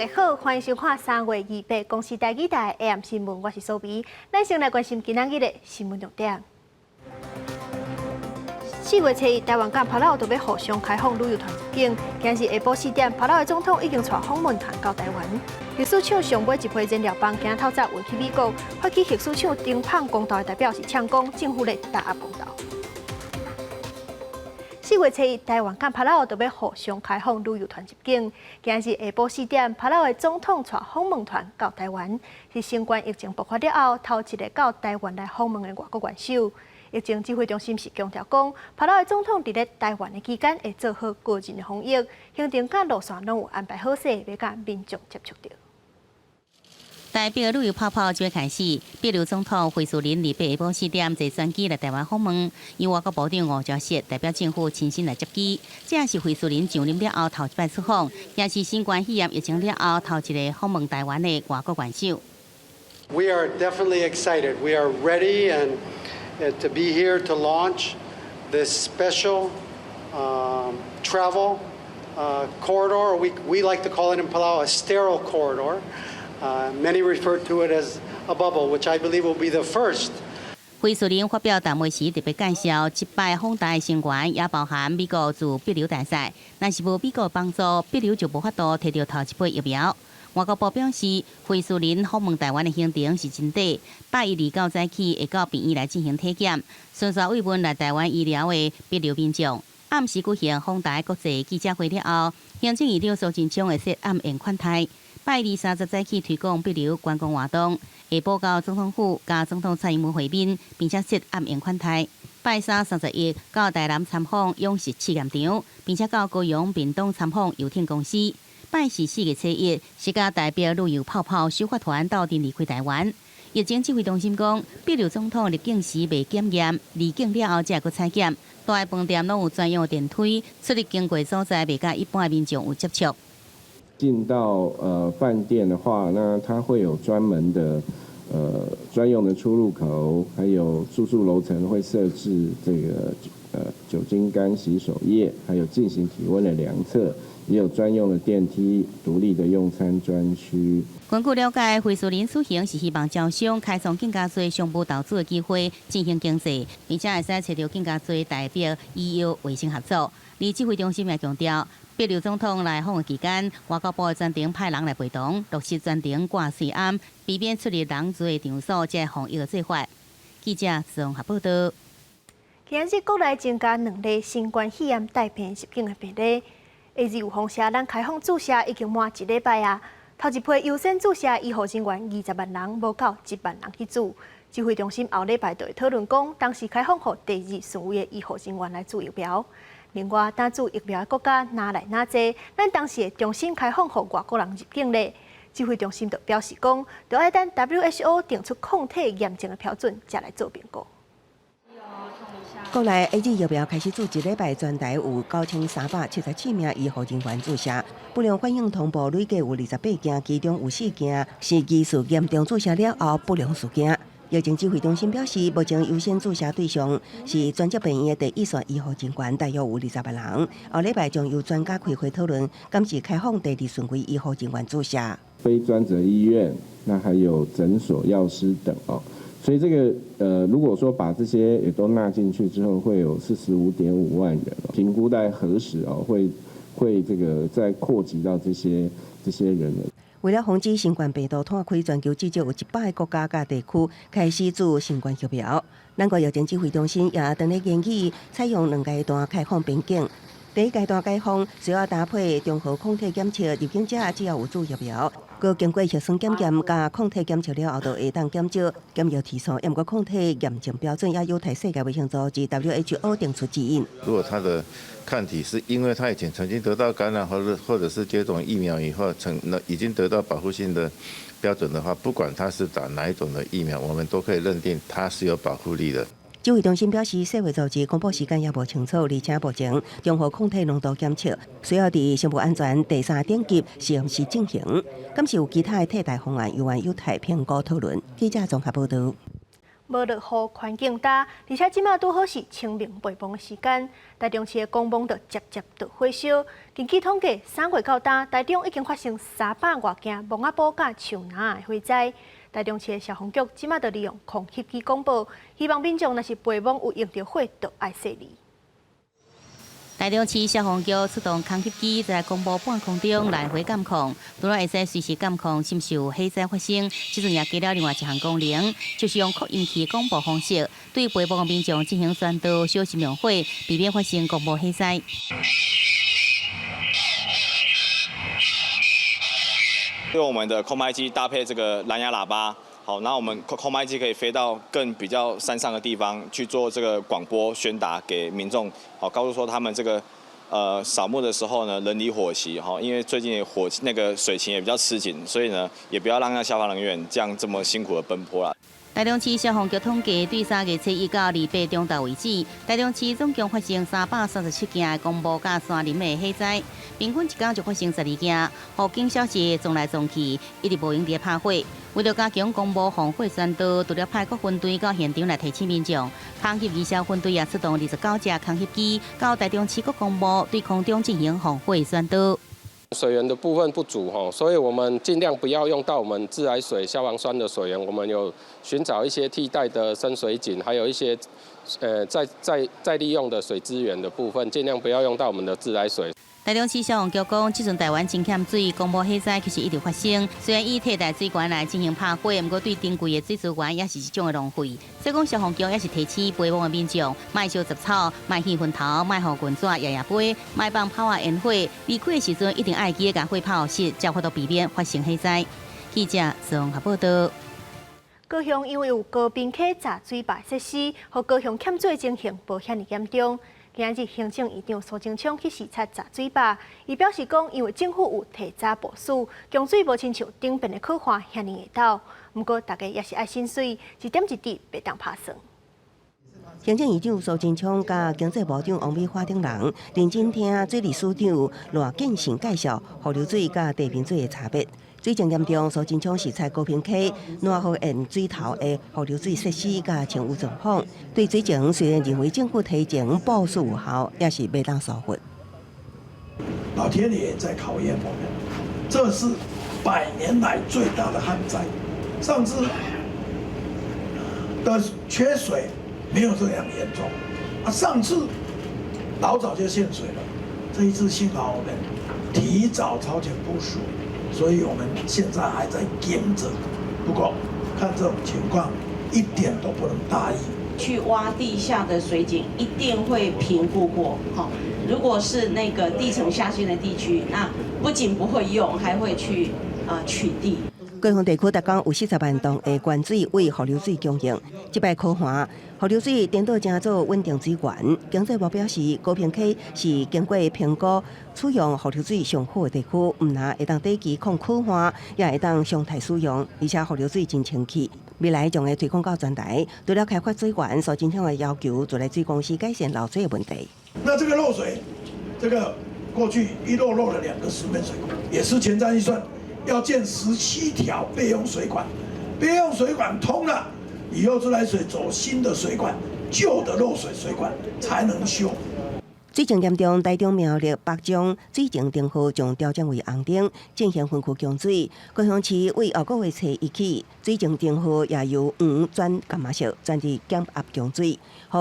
家好，歡迎收看3月28公視台語台 AM 新聞，我是蘇比。咱先來關心今仔日的新聞重點。4月初一，台灣佮帕勞都欲互相開放旅遊團入境。今日下晡4點，帕勞的總統已經帶訪問團到台灣。核四廠上尾一批燃料棒今透早運去美國，發起核四廠停麭公投的代表是嗆講政府咧打壓公投。4月初一，台灣佮帕勞都欲互相開放旅遊團入境。今日下晡四點，帕勞的總統帶訪問團到台灣，是新冠疫情爆發了後頭一个到台灣來訪問的外國元首。疫情指揮中心是強調講，帕勞的總統佇咧台灣的期間會做好個人的防疫，行程佮路線攏有安排好勢，袂佮民眾接觸著。台帛旅遊泡泡就欲開始，帛琉總統惠恕仁禮拜下晡四點坐專機來台灣訪問，由外交部長吳釗燮代表政府親身來接機。這是惠恕仁上任了後頭一擺出訪，也是新冠肺炎疫情了後頭一个訪問台灣的外國元首。 We are definitely excited. We are ready and to be here to launch this special travel corridor. We like to call it in Palau a sterile corridor. Many refer to it as a bubble, which I believe will be the first. 惠恕仁發表談話時特別介紹，這擺訪台成員也包含美國駐帛琉大使，若是無美國幫助，帛琉就無法度提著頭一批疫苗。外交部表示，惠恕仁訪問台灣的行程是真短，拜一二九早起會到病院來進行體檢，順紲慰問來台灣醫療的帛琉民眾。暗時舉行訪台國際記者會了後，行政院長蘇貞昌會設暗宴款待。拜二三十早起推廣帛琉觀光活動，下晡到總統府佮總統蔡英文會面，並且設暗宴款待。拜三31到台南參訪勇實試驗場，並且到高雄屏東參訪遊艇公司。拜四4月初一是佮台帛旅遊泡泡首發團鬥陣離開台灣。疫情指揮中心講，帛琉總統入境時未檢驗，離境了後才會閣採檢。大飯店攏有專用電梯，出入經過所在袂佮一般民眾有接觸。進到飯店的話，那它會有專門的專用的出入口，還有住宿樓層會設置這個酒精乾洗手液，還有進行體溫的量測，也有專用的電梯、獨立的用餐專區。根據了解，惠恕仁此行是希望招商開創更加濟商務投資的機會，振興經濟，並且會使揣著更加濟台帛醫藥衛生合作。而指揮中心也強調，帛琉總統來訪的期間，外交部會專程派人來陪同，落實專程掛喙罨，避免出入人濟的場所，這防疫的做法。記者綜合報道。今日國內增加兩例新冠肺炎帶病入境的病例，AZ 預防射咱開放注射已經滿一禮拜啊。頭一批優先注射醫護人員20萬人，無夠1萬人去注。指揮中心後禮拜就會討論講，當時開放予第二順位的醫護人員來注疫苗。另外，打注疫苗的國家若來若濟，咱當時會重新開放予外國人入境咧。指揮中心就表示講，著愛等 WHO 定出抗體驗證的標準，才來做評估。國內 AZ 疫苗開始注一禮拜，全台有9374名醫護人員注射，不良反應通報累計有28件，其中有4件是疑似嚴重注射了後不良事件。疫情指揮中心表示，目前優先注射對象是專責病院的第一線醫護人員，大約有20萬人。後禮拜將由專家開會討論，敢是開放第二順位醫護人員注射。非專責醫院，那還有診所、藥師等哦。所以這個如果說把這些也都納進去之後，會有45.5萬人。評估在何時哦，會這個再擴及到這些人呢？為了防止新冠病毒拖開，全球至少有100個國家佮地區開始注新冠疫苗。咱國疫情指揮中心也正咧研議採用兩階段開放邊境。第一階段解封需要搭配中和抗體檢測，入境者只要有注疫苗，閣經過核酸檢驗佮抗體檢測了後，就會當減少檢疫天數。毋過抗體驗證標準也有待世界衛生組織 WHO 定出指引。如果他的抗體是因為他以前曾經得到感染，或者是接種疫苗以後，成那已經得到保護性的標準的話，不管他是打哪一種的疫苗，我們都可以認定他是有保護力的。指揮中心表示，世衛組織公布時間猶無清楚，而且目前中和抗體濃度檢測需要佇生物安全第三等級實驗室進行，敢是有其他的替代方案，猶原有待評估討論。記者綜合報道。無落雨，環境焦，而且這馬拄好是清明陪墓的時間，台中市的公墓就接接著火燒。根據統計，3月到今，台中已經發生300外件墓仔埔佮樹林的火災。台中市的消防局這馬就利用空翕機廣播，希望民眾若是陪墓有用著火，就愛細膩。台中市消防局出動空翕機在公墓半空中來回監控，除了會使隨時監控是毋是有火災發生，這陣也加了另外一項功能，就是用擴音器廣播方式對陪墓的民眾進行宣導，小心用火，避免發生公墓火災。用我們的空拍機搭配這個藍牙喇叭，好，那我們空拍機可以飛到更比較山上的地方去做這個廣播宣達給民眾，好，告訴說他們這個，掃墓的時候呢，人離火熄，哈，因為最近火那個水情也比較吃緊，所以呢，也不要讓那消防人員這樣這麼辛苦的奔波啦。台中市消防局統計，對3月初1到28中晝為止，台中市總共發生337件的公墓佮山林的火災，平均一工就發生12件。火警消息傳來傳去，一直無閒佇拍火。為著加強公墓防火宣導，除了派各分隊到現場來提醒民眾，空翕義消分隊也出動29隻空翕機到台中市各公墓對空中進行防火宣導。水源的部分不足吼，所以我們盡量不要用到我們自來水、消防栓的水源，我們有尋找一些替代的深水井，還有一些再利用的水資源的部分，盡量不要用到我們的自來水。台中市消防局講，這陣台灣真欠水，公墓火災其實一直發生。雖然以替代水源來進行拍火，毋過對珍貴的水資源也是一種的浪費。所以講，消防局也是提醒陪墓的民眾，莫燒雜草，莫棄墳頭，莫予滾紙夜夜飛，莫放炮仔煙火。離開的時陣一定愛記得共火拍熄，才有法度避免發生火災。記者綜合報道。高雄因為有高屏溪閘水壩設施，予高雄欠水情形無遐爾嚴重。今日行政院長蘇貞昌去視察閘水壩，伊表示講，因為政府有提早部署，供水無親像頂遍的苦旱遐爾會沓。毋過大家也是愛省水，一點一滴袂當拍算。行政院長蘇貞昌佮經濟部長王美花等人認真聽水利署長賴建成介紹河流水佮地面水的差別。水情嚴重，蘇貞昌視察高屏溪爛河堰水頭的河流水設施佮清污狀況。對水情，雖然認為政府提前部署有效，也是袂當疏忽。老天爺在考驗我們，這是100年來最大的旱災。上次的缺水沒有這樣嚴重，啊，上次老早就限水了，這一次幸好我們提早超前部署。所以我們現在還在跟著，不過看這種情況，一點都不能大意。去挖地下的水井，一定會評估過。哈，如果是那個地層下陷的地區，那不僅不會用，還會去啊取締。高雄地區逐工有40萬噸的原水為河流水供應，這擺苦旱，河流水顛倒成做穩定水源。經濟部表示，高屏溪是經過評估取用河流水上好的地區，毋但會當短期抗苦旱，也會當常態使用，而且河流水真清澈。未來將會推廣到全台。除了開發水源，蘇貞昌會要求自來水公司改善漏水的問題。那這個漏水，這個過去一漏漏了兩個石門水庫，也是前瞻預算。要建17條備用水管，備用水管通了以後，自來水走新的水管，舊的漏水水管才能修。水情嚴重，台中苗栗北彰水情燈號將調整為紅燈，進行分區供水。高雄市為後個月初一起，水情燈號也由黃轉柑仔色，轉至減壓供水，予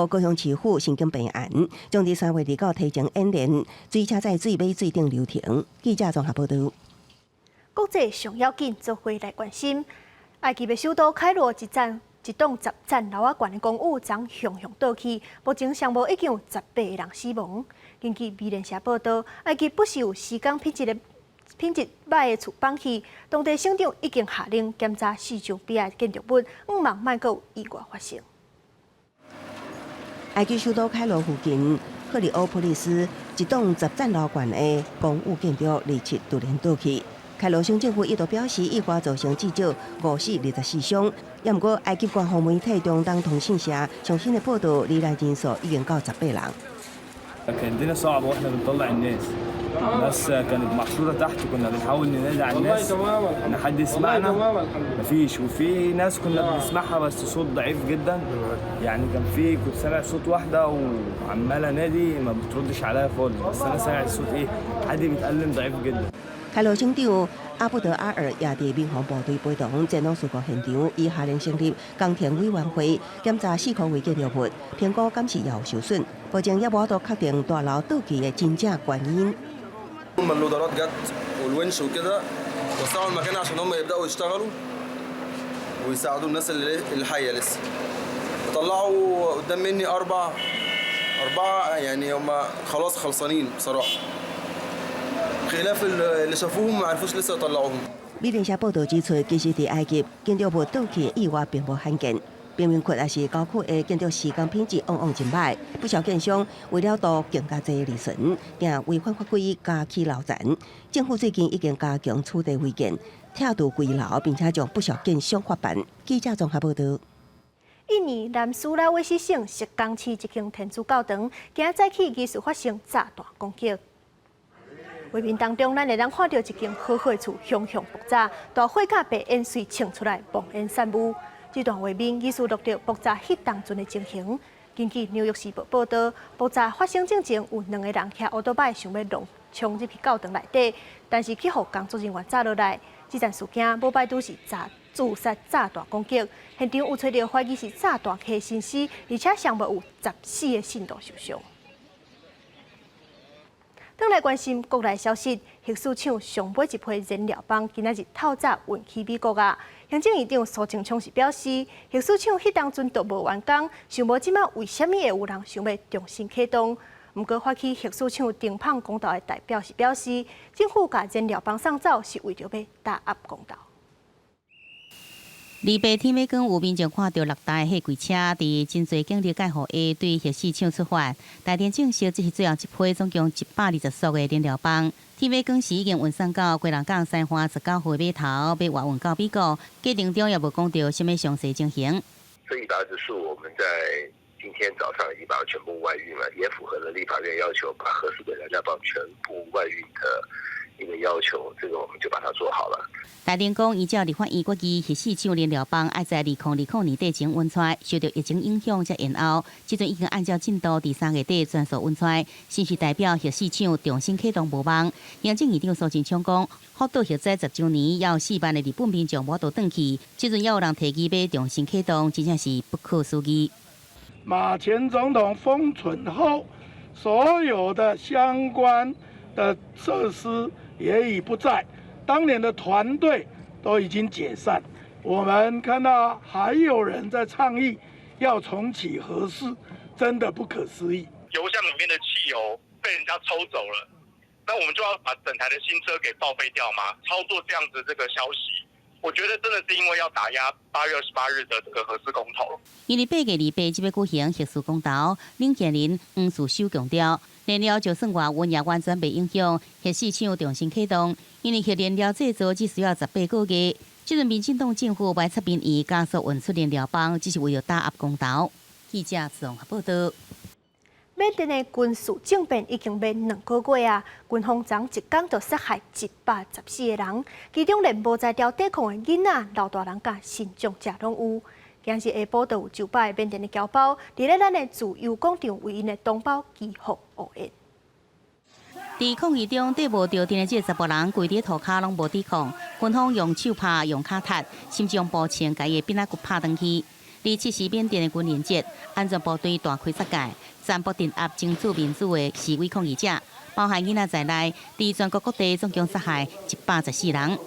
高雄市府申請備案，將佇3月29提前演練水車載水買水等流程。記者綜合報道。國際上要緊，做伙來關心。埃及的首都開羅一棟10層樓仔懸的公寓昨雄雄倒去，目前上無已經有18個人死亡。根據美聯社報道，埃及不時有施工品質䆀的厝崩去，當地省長已經下令檢查四周邊的建築物，向望莫閣有意外發生。埃及首都開羅附近赫里歐波利斯一棟10層樓懸的公寓建築27突然倒去。開羅省政府一度表示，意外造成至少五死24傷。也毋過，埃及官方媒體中東通訊社上新的報道，罹難人數已經到18人。 كان الدنيا صعبة واحنا بنطلع الناس. الناس كانت محشورة تحت، كنا بنحاول ننادي على الناس ان حد يسمعنا، مفيش. وفي ناس كنا بنسمعها بس صوت ضعيف جدا، يعني كان في كنت سامع صوت واحدة وعمالة انادي ما بتردش عليا خالص، بس انا سامع الصوت ايه، حد بيتكلم ضعيف جدا。開羅省長阿布德阿爾也佇民防部隊陪同前往事故現場，伊下令成立工程委員會檢查四箍違建築物，評估敢是有受損。目前猶無法度確定大樓倒去的真正原因。 اللودرات جت والونش وكده وسعوا المكان عشان هم يبداوا يشتغلوا ويساعدوا الناس اللي حيه لسه. طلعوا قدام مني اربع اربعه، يعني هم خلاص خلصانين بصراحه، خلاف اللي شافوهم ما عرفوش لسه يطلعوهم。美聯社報導指出，其實佇埃及建築物倒去的意外並無罕見，貧民窟抑是郊區的建築施工品質往往真䆀，不少建商為了圖更加濟利潤，驚違反法規加起樓層。政府最近已經加強取締違建，拆除危樓，並且將不少建商罰辦。記者綜合報導。印尼南蘇拉威西省石岡市一間天主教堂，今仔早起疑似發生炸彈攻擊。畫面當中，咱會當看著一間好好的厝，熊熊爆炸，大火佮白煙隨衝出來，濃煙散霧。這段畫面疑似錄著爆炸彼當陣的情形。根據紐約時報報導，爆炸發生進前有兩个人騎歐多擺想欲撞衝入去教堂內底，但是去予工作人員閘落來。這件事件無排除是炸自殺炸彈攻擊，現場有揣著懷疑是炸彈客身屍，而且上無有14個信徒受傷。轉來關心國內消息，核四廠上尾一批燃料棒今仔日透早運去美國啊！行政院長蘇貞昌是表示，核四廠彼當陣都無完工，想無這馬為啥物會有人想欲重新啟動？毋過發起核四廠停放公投的代表是表示，政府共燃料棒送走是為著欲打壓公投。禮拜天欲光有民眾看著六台貨櫃車佇真濟警力蓋護下對核四廠出發，台電證實這是最後一批總共120束的燃料棒。天欲光時已經運送到基隆港西岸19號碼頭，欲外運到美國。過程中也無講著啥物詳細情形。這120束我們在今天早上已經把它全部外運了，也符合了立法院要求，把核四的燃料棒全部外運的一個要求，這個我們就把它做好了。台電講，依照立法院決議，核四廠燃料棒愛在2020年底前運出來，受著疫情影響才延後。這陣已經按照進度佇3月底全數運出來，是毋是代表核四廠重新啟動無望？行政院長蘇貞昌講，福島核災10週年，猶有4萬个日本民眾無法度轉去，這陣猶有人提議欲重新啟動，真正是不可思議。馬前總統封存後，所有的相關的設施也已不在，當年的團隊都已經解散。我們看到還有人在倡議要重啟核四，真的不可思議。油箱裡面的汽油被人家抽走了，那我們就要把整台的新車給報廢掉嗎？操作這樣子這個消息，我覺得真的是因為要打壓8月28日的這個核四公投。因為8月28這欲舉行核四公投，領銜人黃士修強調，燃料就算外運也完全袂影響核四廠重新啟動，因為核燃料製造只需要18個月。這陣民進黨政府歪插民意，加速運出燃料棒，只是為著打壓公投。記者綜合報導。緬甸的軍事政變已經欲2個月啊，軍方昨一工就殺害114個人，其中連無才調抵抗的囡仔、老大人佮身障者攏有。今日下晡就有900個緬甸的僑胞，佇咧咱的自由廣場為𪜶的同胞祈福應願。佇抗議中，綴無著陣的這個查埔人，跪佇塗跤攏無抵抗，軍方用手拍、用跤踢，甚至用步槍共伊的鬢仔骨拍斷去。27是緬甸的軍人節，安全部隊大開殺戒，殘暴鎮壓爭取民主的示威抗議者，包含囡仔在內，佇全國各地總共殺害114人。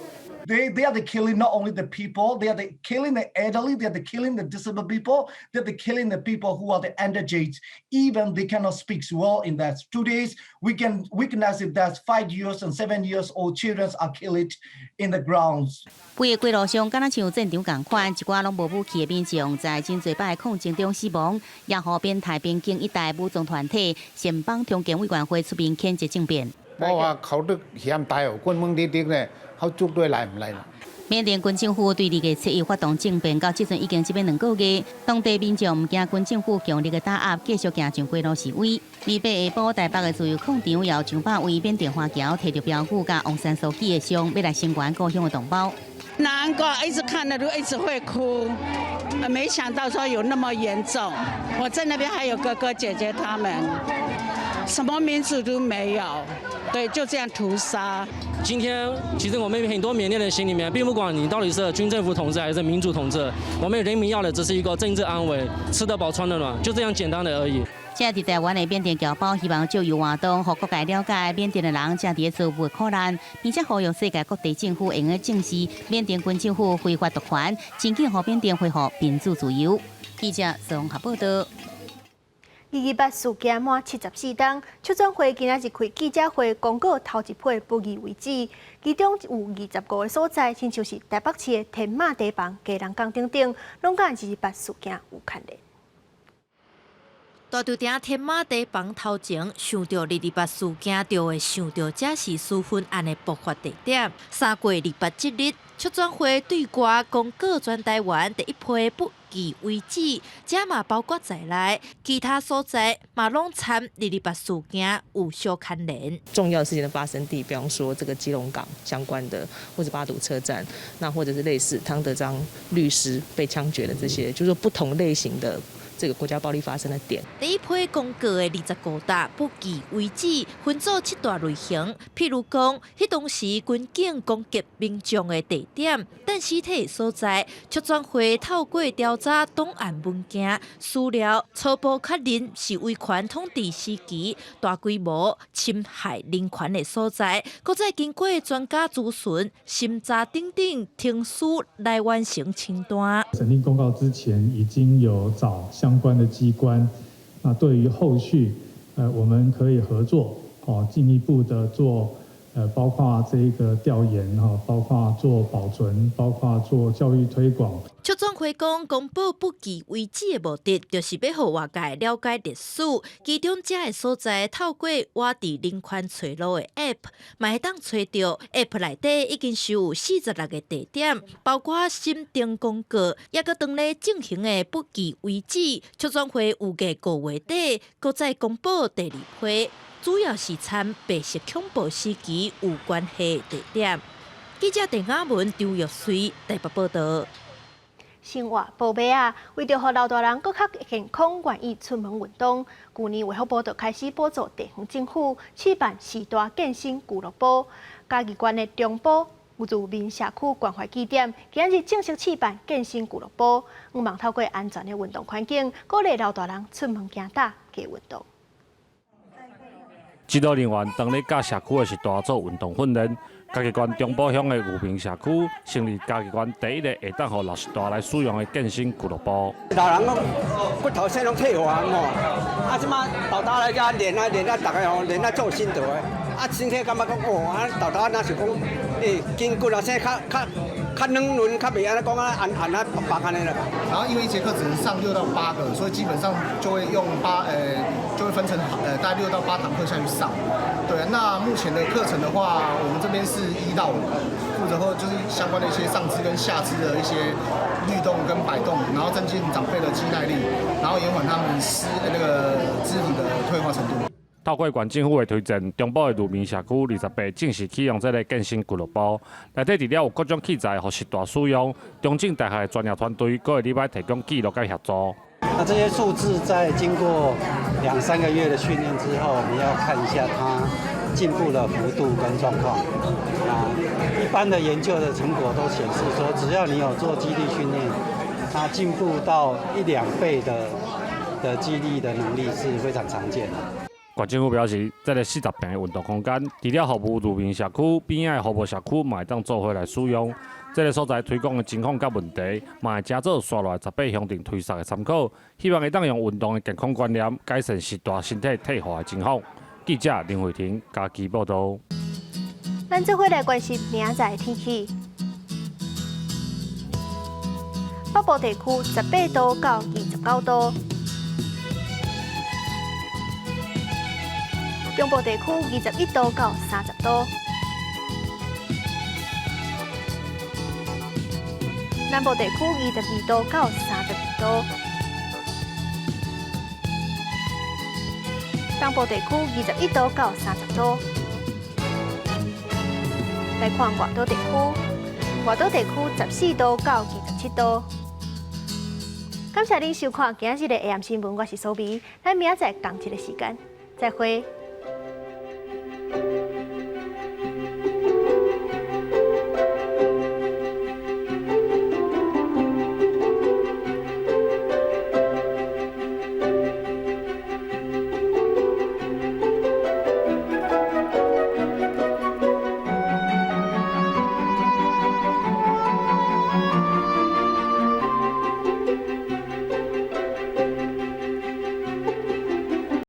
They are the killing not only the people, they are the killing the elderly, they are the killing the disabled people, they are the killing the people who are the underage. Even they cannot speak well in that. 2 days, we can witness it that 5 years and 7 years old children are killed in the grounds. 規个街路上，敢若像戰場仝款，一寡攏無武器的民眾，在真濟擺的抗爭中死亡。也予緬泰邊境一帶武裝團體撣邦重建委員會出面譴責政變。無話考慮嫌大哦，軍門滴滴咧，好絕對來毋來啦。緬甸軍政府對2月7日發動政變，到這陣已經這欲兩個月，當地民眾毋驚軍政府強力的打壓，繼續行上街頭示威。禮拜下晡，台北的自由廣場有上百位緬甸華僑提著標語，佮翁山蘇姬的像，欲來聲援故鄉的同胞。難過，一直看了都一直會哭，沒想到說有那麼嚴重。我在那邊還有哥哥姐姐他們，什麼民主都沒有，對，就這樣屠殺。今天其實我們很多緬甸人心裡面，並不管你到底是軍政府統治還是民主統治，我們人民要的只是一個政治安穩，吃得飽穿得暖，就這樣簡單的而已。這佇台灣的緬甸僑胞希望藉由活動，予各界了解緬甸的人正佇咧遭遇的苦難，並且呼籲世界各地政府會用該正視緬甸軍政府非法奪權，盡緊予緬甸恢復民主自由。記者綜合報道。228事件滿74冬，促轉會今仔日開記者會公告頭一批不義遺址，其中有25個所在，親像是台北市的天馬堤防、基隆港等等，攏佮228事件有牽連。大稻埕天馬堤防頭前，想著228事件，就會想著這是蘇芬案的爆發地點。三過二八這日，促轉會對外公告全台灣第一批不義遺址，這嘛包括在內，其他所在嘛攏參二二八事件有相牽連。重要事件的發生地，比方說這個基隆港相關的，或者八堵車站，那或者是類似湯德章律師被槍決的這些，就是說不同類型的這個國家暴力發生的點。第一批公告的25個不義遺址，分做七大類型，譬如講，彼當時軍警攻擊民眾的地點、等屍體的所在，促轉會透過調查檔案文件資料，初步確認是威權統治時期大規模侵害人權的所在，閣再經過專家諮詢、審查等等，程序來完成清單。審定公告之前，已經有找相關的機關，那對於後續，我們可以合作，哦，進一步的做，包括這個調研哈，包括做保存，包括做教育推廣。促轉會講，公布不義遺址的目的，就是欲予外界了解歷史。其中這个所在，透過我佇人權揣路的 App，嘛會當揣著 App 內底已經收有46個地點，包括審定公告，抑閣當咧進行的不義遺址。促轉會預計5月底，閣再公布第二批，主要是參白色恐怖時期有關係的地點。記者鄭雅文、張玉穗台北報道。生活報尾啊，為著予老大人閣較健康，願意出門運動，舊年衛福部就開始補助地方政府試辦序大健身俱樂部。嘉義縣的中埔裕民社區關懷據點，今日正式試辦健身俱樂部，向望透過安全的運動環境，鼓勵老大人出門行踏加運動。指導人員當咧教社區的序大做運動訓練。嘉義縣中埔鄉的裕民社區成立嘉義縣第一个會當予老序大來使用的健身俱樂部。老人攏骨頭生攏退化吼，啊，這馬沓沓來遮練啊練啊，逐个吼練啊做心得的，啊，身體感覺講哦，啊，沓沓若是講，欸，筋骨啊，生較較較軟嫩，較袂按呢講啊按按啊白白按呢啦。然後因為一節課只能上6到8個，所以基本上就會用八，就會分成大概6到8堂課下去上。對，那目前的課程的話，我們這邊是1到5，負責後就是相關的一些上肢跟下肢的一些律動跟擺動，然後增進長輩的肌耐力，然後延緩他們失那個肢體的退化程度。透過縣政府的推薦，中埔的裕民社區28正式啟用這个健身俱樂部。內底除了有各種器材予序大使用，中正大學的專業團隊閣會禮拜提供記錄佮協助。那這些數字在經過2、3個月的訓練之後，我們要看一下它進步的幅度跟狀況。啊，一般的研究的成果都顯示說，只要你有做肌力訓練，它進步到1、2倍的肌力的能力是非常常見的。縣政府表示，這个40坪的運動空間，除了服務裕民社區，邊仔的服務社區嘛會當做伙來使用。這个所在推廣的情況佮問題，嘛會成做紲落來18鄉鎮推捒的參考，希望會當用運動的健康觀念，改善序大身體退化的情況。記者林慧婷嘉義報導。咱做伙來關心明仔載的天氣。北部地區18度到29度。中部地區21度到30度。南部地區22度到32度。東部地區21度到30度。來看外島地區，外島地區14度到27度。感謝您收看今仔日的 AM 新聞，我是蘇美，咱明仔載仝一个時間，再會。